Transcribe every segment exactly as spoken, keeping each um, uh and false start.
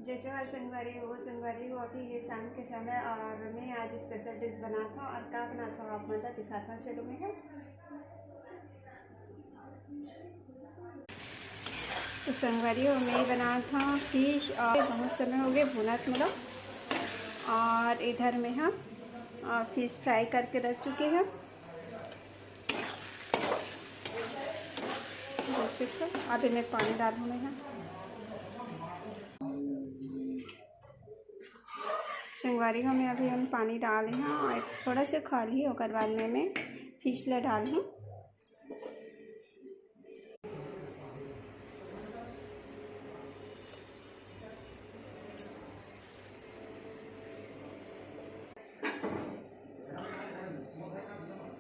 जय जोहार संगवारी हो, संगवारी हो, अभी ये शाम के समय और मैं आज स्पेशल डिश बनात हूँ और का बनात हूँ आप मन ला दिखात हूँ। चलो मैं, तो संगवारी हो, मैं बनात हूँ फिश और बहुत समय हो गए भुनत मोला। और इधर में हम फिश फ्राई करके रख चुके हैं। देख सकते हो, अभी मैं पानी डालूँ मैं यहाँ। संगवारी हो, मैं अभी हम पानी डाले हैं और थोड़ा सा खौलही, ओकर बाद में मैं फिश ला डालहूँ।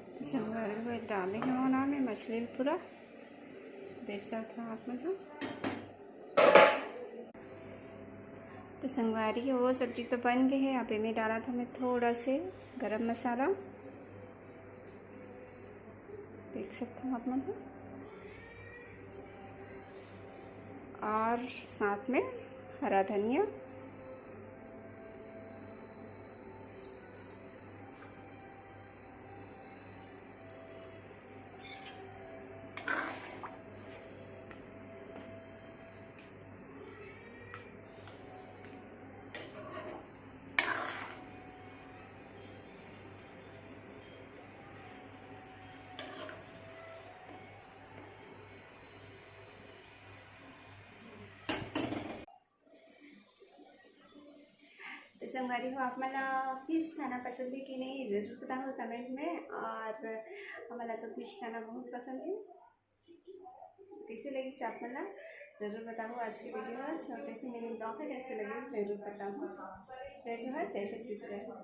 तो संगवारी हो, डाले हैं ओना में मछली पूरा, देख सकते हो आप मन ह। तो संगवारी हो, सब्जी तो बन गए है। अब एमे डालत हूँ मैं थोड़ा से गरम मसाला, देख सकते हो आप मन ह, और साथ में हरा धनिया। तो संगवारी हो, आप मन ला फिश खाना पसंद है कि नहीं, जरूर बताओ कमेंट में। और हमन ला तो फिश खाना बहुत पसंद है। कैसे लगिस आप मन ला जरूर बताओ। आज की वीडियो छोटे से मिनी ब्लॉग है, कैसे लगिस जरूर बताओ। जय जोहार, जय छत्तीसगढ़।